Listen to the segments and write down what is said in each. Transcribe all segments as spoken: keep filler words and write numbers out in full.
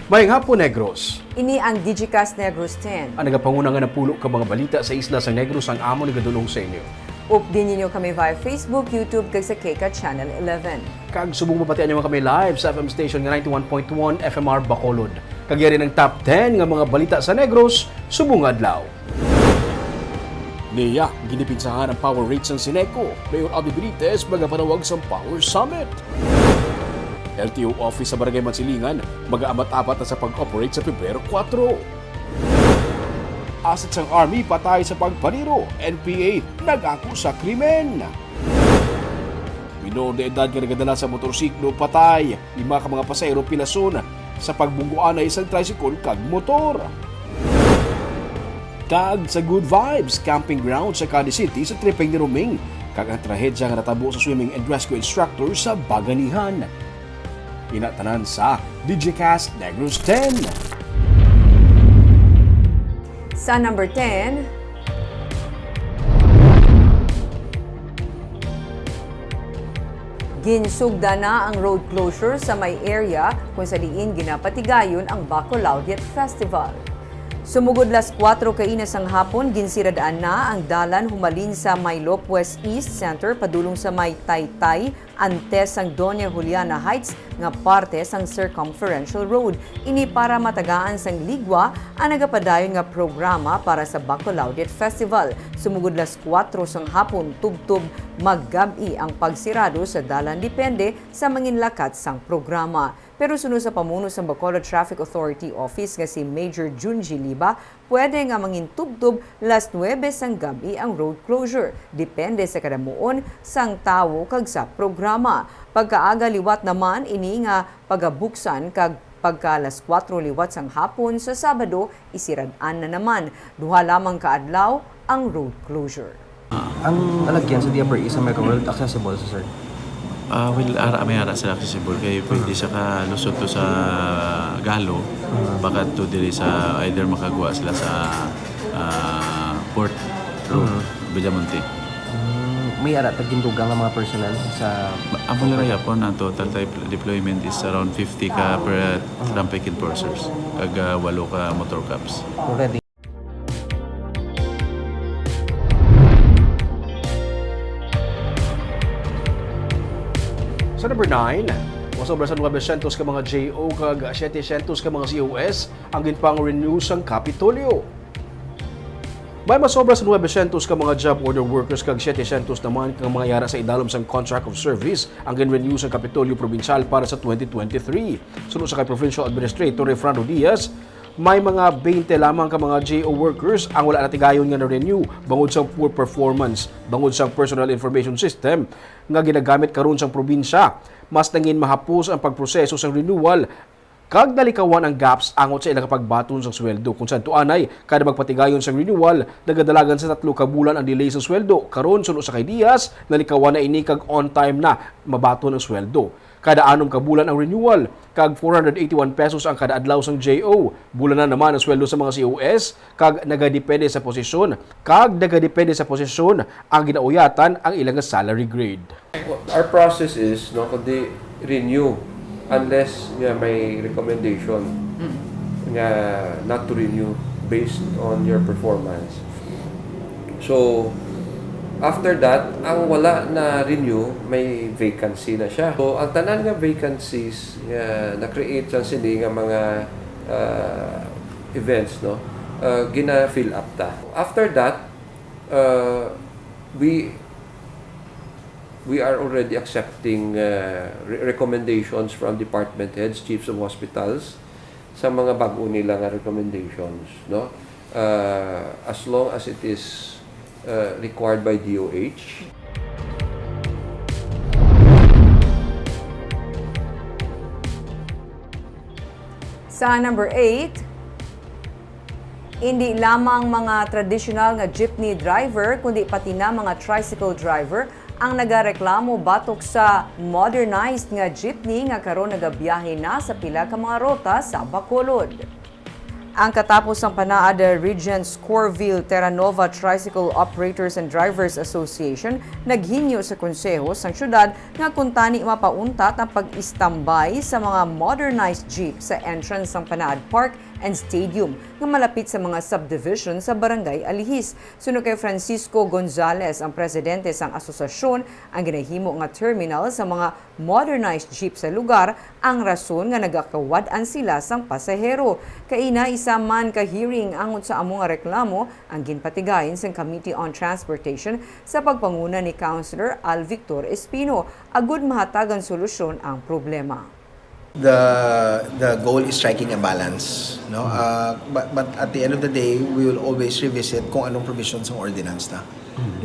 Mayang hapon, Negros. Ini ang Digicast Negros ten. Ang nagapanguna nga napulo ka mga balita sa isla sa Negros ang amon igadulong sa inyo. Updi ninyo kami via Facebook, YouTube, kag sa K CAT Channel eleven. Kag subong mabatian nyo man kami live sa F M station nga ninety-one point one F M R Bacolod. Kag yari ang top ten nga mga balita sa Negros subong adlaw. Niya, ginipinsahan ang power rate sang Sineco. Mayor Abby Benitez magapanawag sang Power Summit. L T O office sa Barangay Mansilingan, magaamat-apat na sa pag-operate sa Pebrero kuwatro. Asset sang Army patay sa pagpaniro, N P A nag-ako sa krimen. Minor de edad nga nagadala sa motorsiklo patay, lima ka mga pasahero pilason sa pagbunggoanay sang tricycle kag motor. Kag sa Good Vibes Camping Ground sa Cadiz City sa triping ni Roming, kag ang trahedya nga natabo sa swimming and rescue instructor sa Baganihan. Ina tanan sa Digicast Negros ten. Sa number ten, ginsugda na ang road closure sa may area kung sa diin ginapatigayon ang Bacolao Youth Festival. Sumugod las kuwatro kaina sang hapon, ginsirad-an na ang dalan humalin sa may Lopez East Center padulong sa may Taytay antes sang Doña Juliana Heights nga parte sang Circumferential Road. Ini para matagaan sang ligwa ang nagapadayon nga programa para sa Bacolao Youth Festival. Sumugod las kuwatro sang hapon, tubtob maggab-i ang pagsirado sa dalan depende sa manginlakat sang programa. Pero suno sa pamuno sang Bacolod Traffic Authority Office nga si Major Junji Liba, pwede nga mangintubtob las nuebe sang gab-i ang road closure, depende sa kadamuon sang tawo kag sa programa. Pagkaaga liwat naman ini nga pagabuksan kag pagka las kuwatro liwat sang hapon sa Sabado, isirad-an na naman. Duha lamang ka adlaw ang road closure. Ang lalagyan sa D F R A sa Mega World accessible sa, sir? Ah, well, ara, may ara sila accessible kay pwede sa kalusot to sa Galo, baka to diri sa either makagwa sila sa ah, Port Road, Villamonte. Mm, may ara tag gindugang nga mga personnel sa Amo lang gihapon, ang total type deployment is around fifty ka per traffic enforcers, kag ah, walo ka motor cops. Already. Sa number nine, masobra sa nuwebe syentos ka mga J O kag siyete syentos ka mga C O S ang ginpang-renew sang Kapitolyo. May masobra sa nuwebe syentos ka mga job order workers kag siyete syentos naman ka mga yara sa idalom sang Contract of Service ang gin-renew sang Kapitolyo Probinsyal para sa twenty twenty-three. Suno sa kay Provincial Administrator Refrando Diaz, may mga twenty lamang ka mga J O workers ang wala natigayon nga na-renew bangod sang poor performance, bangod sang personal information system nga ginagamit karon sang probinsya. Mas nangin mahapos ang pagproseso sang renewal kag nalikawan ang gaps angot sa ila nga pagbaton sang sweldo, kung sa ato anay kada magpatigayon sang renewal nagadalagan sa tatlo ka bulan ang delay sang sweldo. Karon, suno sa kay Diaz, nalikawan na ini kag on time na mabaton ang sweldo. Kada anom ka bulan ang renewal, kag four hundred eighty-one pesos ang kada adlaw sang J O. Bulanan naman ang sweldo sa mga C O S, kag nagadepende sa posisyon, kag nagadepende sa posisyon ang ginauyatan ang ila nga salary grade. Our process is, no, kundi renew unless nga may recommendation nga not to renew based on your performance. So, after that, ang wala na renew, may vacancy na siya. So, ang tanan nga vacancies nga na-create sa sini nga mga ah, events, no, ah, gina-fill up ta. After that, ah, we we are already accepting ah, re- recommendations from department heads, chiefs of hospitals, sa mga bag-o nila nga recommendations, no? Ah, as long as it is ah, required by D O H. Sa number eight, indi lamang mga tradisyonal nga jeepney driver, kundi pati na mga tricycle driver ang nagareklamo batok sa modernized nga jeepney nga karon nagabiyahe na sa pila ka mga ruta sa Bacolod. Ang katapos sang panaad, Regents Corville Terranova Tricycle Operators and Drivers Association naghingyo sa konseho sang syudad nga kuntani mapauntat ang pag-istambay sa mga modernized jeep sa entrance sang Panaad Park and Stadium nga malapit sa mga subdivision sa Barangay Alihis. Suno kay Francisco Gonzalez, ang presidente sang asosasyon, ang ginahimo nga terminal sa mga modernized jeep sa lugar ang rason nga nagakawad-an sila sang pasahero. Kaina isa man ka hearing angot sa amo nga reklamo ang ginpatigayon sang Committee on Transportation sa pagpanguna ni Councilor Al Victor Espino agud mahatagan solusyon ang problema. The the goal is striking a balance, no? Uh, but but at the end of the day, we will always revisit kung anong provisions ng ordinance na.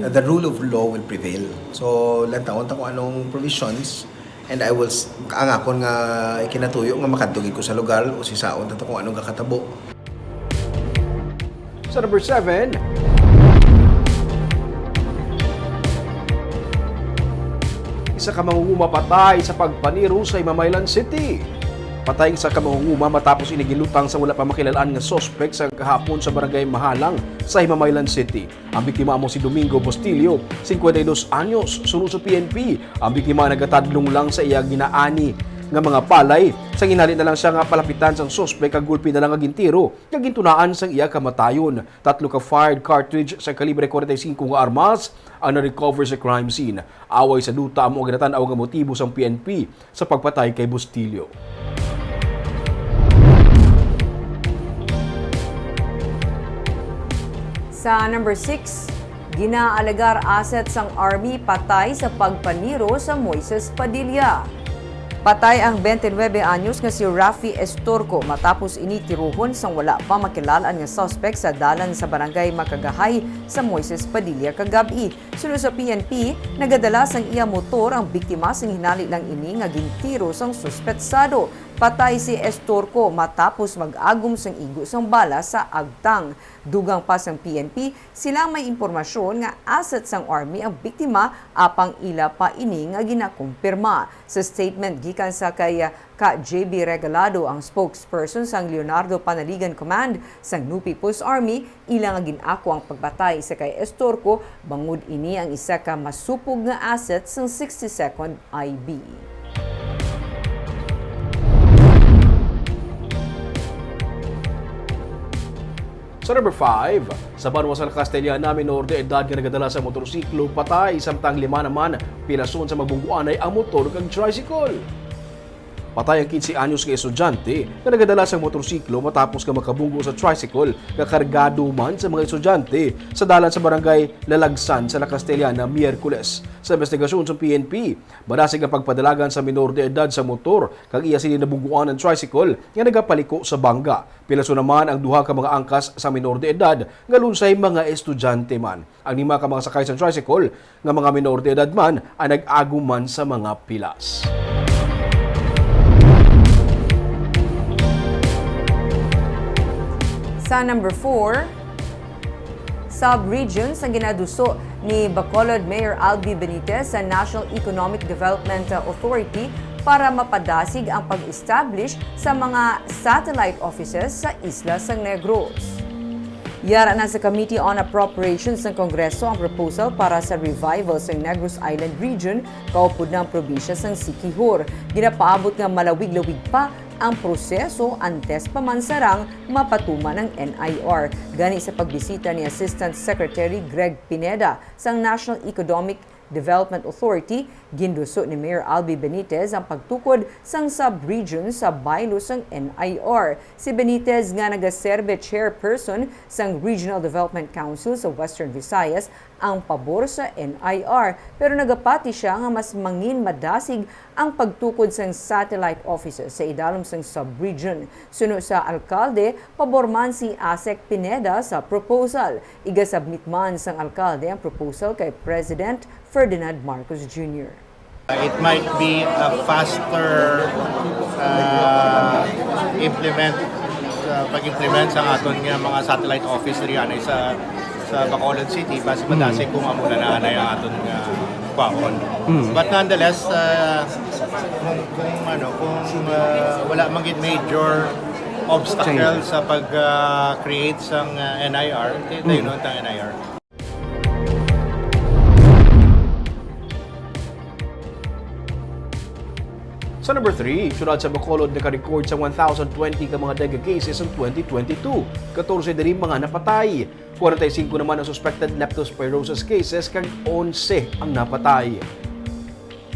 Uh, the rule of law will prevail. So, lantaon ta kung anong provisions, and I will s- ang akon nga ikinatuyo nga makadto gid ko sa lugar o sisaon ta kung anong kakatabo. Sa number seven, isa ka mangunguma patay sa pagpaniro sa Himamaylan City. Patay ang isa ka mangunguma matapos ini ginlutang sa wala pa makilal-an nga suspek sa gahapon sa barangay Mahalang sa Himamaylan City. Ang biktima amo si Domingo Bustillo, singkwenta y dos anyos, suno sa P N P. Ang biktima nagatadlong lang sa iya ginaani nga mga palay. Sa ginhali na lang siya nga palapitan sang suspek kag gulpi na lang nga gintiro nga gintunaan sang iya kamatayon. Tatlo ka fired cartridge sa kalibre forty-five nga armas ang na-recover sa crime scene. Away sa duta amo ang ginatan-aw nga motibo sang P N P sa pagpatay kay Bustillo. Sa number six, ginaalegar asset sang Army patay sa pagpaniro sa Moises Padilla. Patay ang twenty-nine anyos nga si Rafi Estorco matapos ini tirohon sang wala pa makilal-an nga suspek sa dalan sa barangay Makagahay sa Moises Padilla kagab-i. Suno sa P N P, nagadala sang iya motor ang biktima sing hinali lang ini nga gintiro sang suspetsado. Patay si Estorco matapos mag-agom sang igo sang bala sa agtang. Dugang pa sang P N P, sila may impormasyon nga asset sang Army ang biktima apang ila pa ini nga ginakumpirma. Sa statement gikan sa kay ka J B Regalado, ang spokesperson sang Leonardo Panaligan Command sang Nupi Post Army, ila nga gin-ako ang pagpatay sa kay Estorco bangod ini ang isa ka masupog nga asset sang sixty-second I B. Sa number five, sa banwa sa La Castellana, minor de edad nga nagadala sa motorsiklo patay, samtang lima naman pilason sa magbungguanay ang motor kag tricycle. Patay ang quince anyos nga estudyante nga nagadala sang motorsiklo matapos nga makabunggo sa tricycle nga kargado man sa mga estudyante sa dalan sa barangay Lalagsan sa La Castellana, Miyerkules. Sa investigasyon sa P N P, madasig ang pagpadalagan sa minor de edad sa motor kag iya sini nabungguan ang tricycle nga nagapaliko sa bangga. Pilason naman ang duha ka mga angkas sa minor de edad nga lunsay mga estudyante man. Ang lima ka mga sakay sa tricycle nga mga minor de edad man ang nag-agom man sa mga pilas. Sa number four, sub-regions ang ginaduso ni Bacolod Mayor Albi Benitez sa National Economic Development Authority para mapadasig ang pag-establish sa mga satellite offices sa isla sang Negros. Yara na sa Committee on Appropriations ng Kongreso ang proposal para sa revival sa Negros Island Region kaupod na ang probinsya sang Siquijor. Ginapaabot nga malawig-lawig pa ang proseso antes pa man sarang mapatuman ang N I R. Gani sa pagbisita ni Assistant Secretary Greg Pineda sang National Economic Development Authority, ginduso ni Mayor Albi Benitez ang pagtukod sang sub-region sa baylo sang N I R. Si Benitez nga nagaserbe chairperson sang Regional Development Council sa Western Visayas ang pabor sa N I R, pero nagapati siya nga mas mangin madasig ang pagtukod sang satellite offices sa idalom sang sub-region. Suno sa alkalde, pabor man si Asek Pineda sa proposal. Igasubmit man sang alkalde ang proposal kay President Ferdinand Marcos Junior. It might be a faster uh, implement uh, pag-implement sa aton nga mga satellite office diri anay sa sa Bacolod City, basi madasig kung amo na naanay ang aton nga kwaon. But nonetheless, uh, kung, kung ano, kung uh, wala man gid major Obstacle sa pag-create sang ah, N I R, kaya tayo Mm. nun tang N I R. Sa number three, syudad sa Bacolod naka-record sa one thousand twenty ka mga dengue cases sa twenty twenty-two. Katorse diri mga napatay. Kwarenta y singko naman ang suspected leptospirosis cases kag onse ang napatay.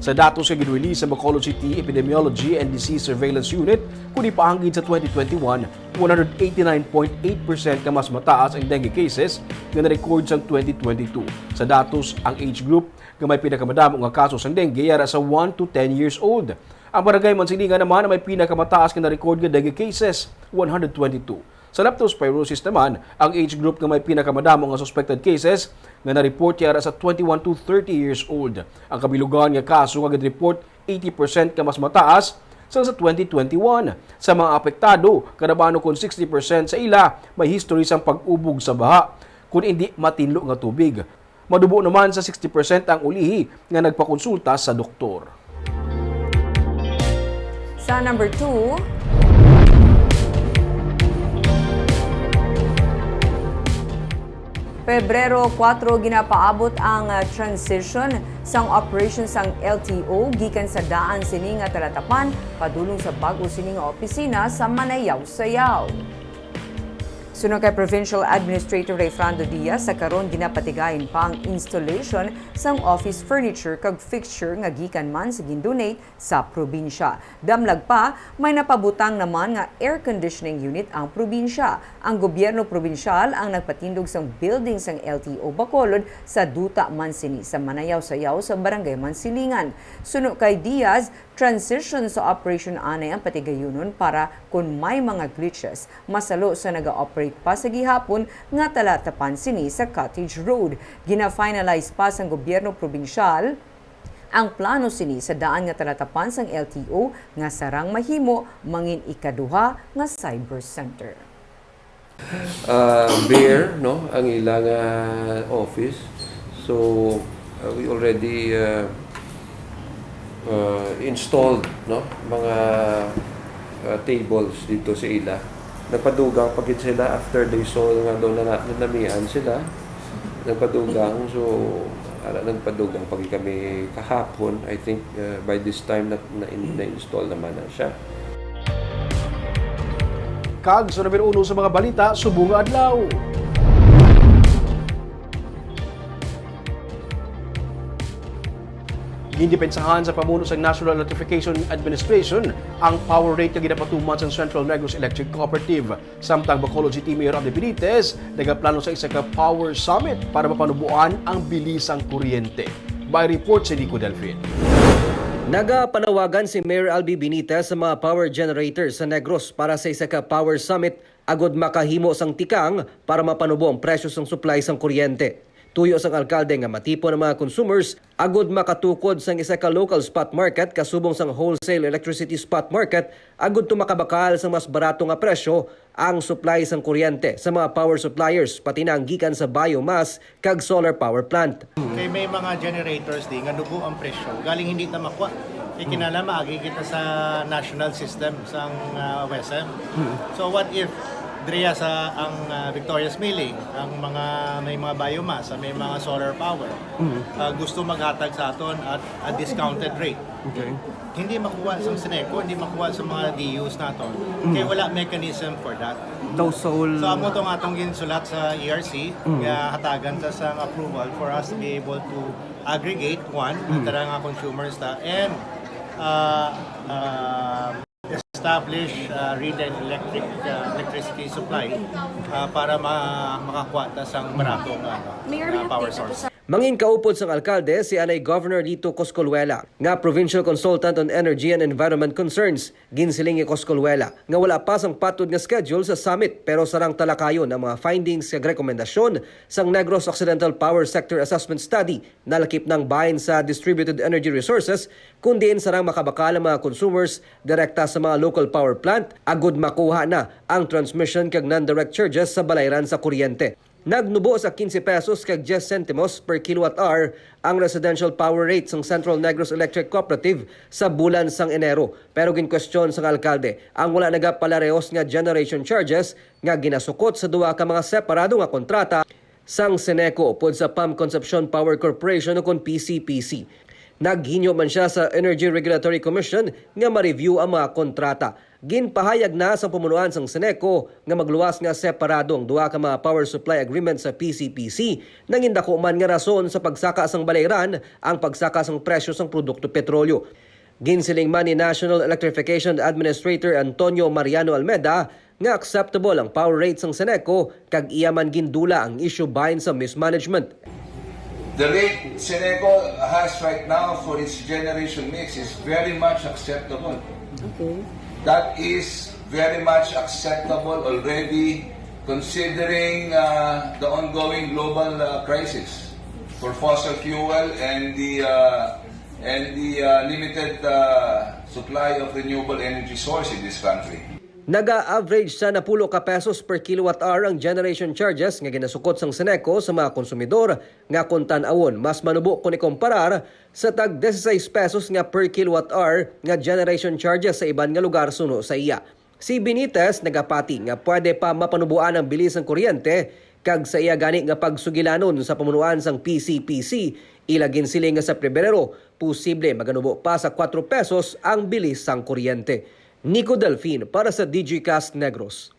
Sa datos nga gin-release sa Bacolod City Epidemiology and Disease Surveillance Unit, kung ipaanggid sa twenty twenty-one, one hundred eighty-nine point eight percent ka mas mataas ang dengue cases nga na-record sang twenty twenty-two. Sa datos, ang age group nga may pinakamadamo nga kaso sang dengue yara sa one to ten years old. Ang Barangay Mansilingan naman ang may pinakamataas nga na-record nga dengue cases, one hundred twenty-two. Sa leptospirosis naman, ang age group nga may pinakamadamo nga suspected cases nga na-report yara sa twenty-one to thirty years old. Ang kabilugan nga kaso nga gin-report, eighty percent ka mas mataas sang sa twenty twenty-one. Sa mga apektado, karabano kon sixty percent sa ila may history sang pag-ubog sa baha, kon indi matinlo nga tubig. Madubo naman sa sixty percent ang ulihi nga nagpakonsulta sa doktor. Sa number two, Pebrero kuwatro, ginapaabot ang ah, transition sang operation sang L T O gikan sa daan sini nga Talatapan padulong sa bag-o sini nga opisina sa Manayaw-Sayaw. Suno kay Provincial Administrator Rayfrando Diaz, sa karon ginapatigayon pa ang installation sang office furniture kag fixture nga gikan man sa gin-donate sa probinsya. Damlag pa, may napabutang naman nga air conditioning unit ang probinsya. Ang gobyerno probinsyal ang nagpatindog sang building sang L T O Bacolod sa duta man sini sa Manayaw-Sayaw sa Barangay Mansilingan. Suno kay Diaz, transition sa operation anay ang patigayunon para kon may mga glitches, masalo sa naga-operate pa sa gihapon nga Talatapan sini sa Cottage Road. Gina-finalize pa sang gobyerno probinsyal ang plano sini sa daan nga Talatapan sang L T O nga sarang mahimo mangin ikaduha nga cyber center. uh, bare, no, ang ilang uh, office. So uh, we already uh, uh, installed, no, mga uh, tables dito sa ila. Nagpadugang pa gid sila after they saw nga daw na nanamian sila. Nagpadugang, so ara nagpadugang pa gid kami kahapon. I think uh, by this time na, na, na-install naman na siya. Kag sa numero uno sa mga balita subong nga adlaw. Gindepensahan sa pamuno sa National Electrification Administration ang power rate nga ginapatuman sa Central Negros Electric Cooperative. Samtang Bacolod City Mayor Abdi Benitez nagaplano sa isa ka power summit para mapanuboan ang bili sang kuryente. May report si Nico Delfin. Nagapanawagan si Mayor Albi Benitez sa mga power generators sa Negros para sa isa ka power summit agud makahimo sang tikang para mapanubo ang presyo sang supply sang kuryente. Tuyo sang alkalde nga matipon ang mga consumers agud makatukod sang isa ka local spot market kasubong sang wholesale electricity spot market agud to makabakal sang mas barato nga presyo ang supply sang kuryente sa mga power suppliers pati na ang gikan sa biomass kag solar power plant. Kay may mga generators di nga nubo ang presyo, galing hindi ta makuha. Kay kinala maagi kita sa national system sang uh, WESM. So what if diriya sa ang uh, Victoria's Milling, ang mga may mga biomass, may mga solar power, uh, gusto maghatag sa aton at a discounted rate. Okay. Hindi makuha sa Seneco, hindi makuha sa mga D Us nato. Mm. Kaya wala mechanism for that. Those all... So, amo itong atong ginsulat sa E R C, mm. Kaya hatagan ta sa approval for us to be able to aggregate, one, mm. Ang tarang nga consumers ta, and uh, uh, establish uh, retail electric uh, electricity supply uh, para ma makakuha ta sang barato nga, ano, uh, power source. Mangin kaupod sang alkalde si anay Governor Lito Coscoluela nga Provincial Consultant on Energy and Environment Concerns. Ginsiling ni Coscoluela nga wala pa sang patod nga schedule sa summit pero sarang talakayon ang mga findings kag rekomendasyon sang Negros Occidental Power Sector Assessment Study na lakip nang bahin sa distributed energy resources kun diin sarang makabakal ang mga consumers direkta sa mga local power plant agud makuha na ang transmission kag non-direct charges sa balayran sa kuryente. Nagnubo sa quince pesos kag diyes sentimos per kilowatt hour ang residential power rate sang Central Negros Electric Cooperative sa bulan sang Enero, pero ginkwestiyon sang alkalde ang wala nagapalarehos nga generation charges nga ginasukot sa duha ka mga separado nga kontrata sang Ceneco upod sa Pam Concepcion Power Corporation, ukon P C P C. Naghinyo man sia sa Energy Regulatory Commission nga ma-review ang mga kontrata. Ginpahayag na sang pamunuan sang Ceneco nga magluwas nga separado ang duha ka mga power supply agreement sa P C P C. Nangin dako man nga rason sa pagsaka sang balayran ang pagsaka sang presyo sang produkto petrolyo. Ginsiling man ni National Electrification Administrator Antonio Mariano Almeda nga acceptable ang power rate sang Ceneco, kag iya man gindula ang issue bahin sa mismanagement. The rate Ceneco has right now for its generation mix is very much acceptable. Okay. That is very much acceptable already, considering uh, the ongoing global uh, crisis for fossil fuel and the uh, and the uh, limited uh, supply of renewable energy source in this country. Naga-average sa napulo ka pesos per kilowatt hour ang generation charges nga ginasukot sang Ceneco sa mga konsumidor, nga kung tan-awon, mas manubo kon ikomparar sa tag diyesisais pesos nga per kilowatt hour nga generation charges sa iban nga lugar suno sa iya. Si Benitez nagapati nga pwede pa mapanuboan ang bili sang kuryente, kag sa iya gani nga pagsugilanon sa pamunuan sang P C P C, ila ginsiling nga sa Pebrero posible maganubo pa sa kuwatro pesos ang bili sang kuryente. Nico Delfin para sa Digicast Negros.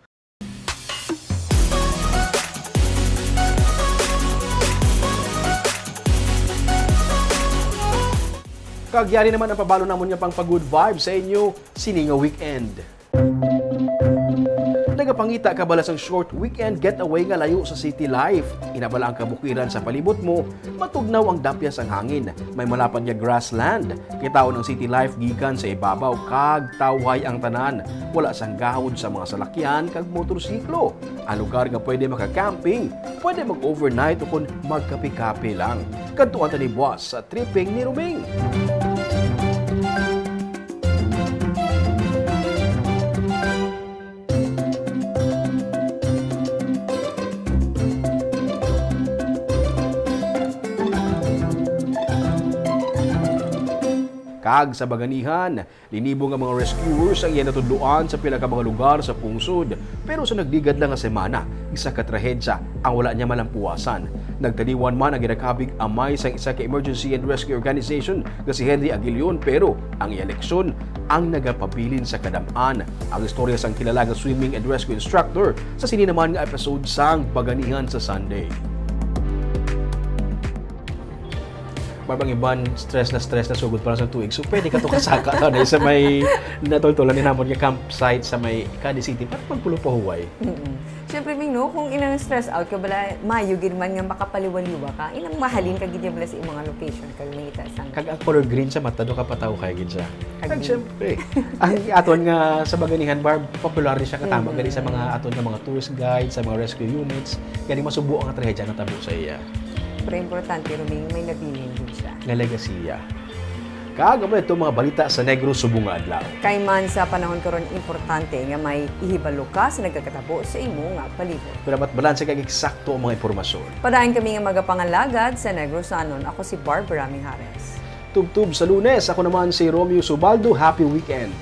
Kag yari naman ang pabalo namon nga pangpa-good vibes sa inyo sini nga weekend. Nagapangita ka bala sang short weekend getaway nga layo sa city life? Ina bala ang kabukiran sa palibot mo, matugnaw ang dapya sang hangin, may malapad nga grassland, kitaon ang city life gikan sa ibabaw, kag tawhay ang tanan. Wala sang gahod sa mga salakyan kag motorsiklo. Ang lugar nga pwede maka-camping, pwede mag-overnight o kon magkape-kape lang. Kadtuan ta ni buwas sa tripping ni Ruming. Kag sa Baganihan, linibo nga mga rescuers ang iya natudloan sa pila ka mga lugar sa pungsod. Pero sa nagligad lang nga semana, isa ka trahedya ang wala niya malampuwasan. Nagtaliwan man ang ginakabig amay sang isa ka emergency and rescue organization nga si Henry Aguilion, pero ang iya leksyon ang nagapabilin sa kadam-an. Ang istorya sang kilala nga swimming and rescue instructor sa sini naman nga episode sang Baganihan sa Sunday. Mabang iban, stress na stress na sugod para sa tuig. So, pwede ka to kasaka to na sa may natultulan ni namon nga campsite sa may Cadiz City para magpulo pahuway. Mm-mm. Siyempre, Ming, no, kung inang stress out ka, bala, mayo gid man nga makapaliwaliwa ka. Inang mahalin ka gid bala sa imong location, kag mangita sang Kag ang color green sa mata, do ka pataw kay gid siya. Kag Agree. Siyempre, ang aton nga sa Baganihan, Barb, popular ni siya katama gani sa mga aton nga mga tourist guide, sa mga rescue units, gani masubo ang trahedya natabo sa iya. Pero importante, Ruming, may nabilin gid siya. Nga legasiya. Kag amo ito mga balita sa Negros subong nga adlaw. Kay man sa panahon karon, importante nga may ihibalo ka sa nagakatabo sa imo nga palibot. Dapat balanse kag eksakto ang mga impormasyon. Padayon kami nga magapangalagad sa Negrosanon. Ako si Barbara Mijares. Tubtob sa Lunes, ako naman si Romeo Subaldo. Happy weekend!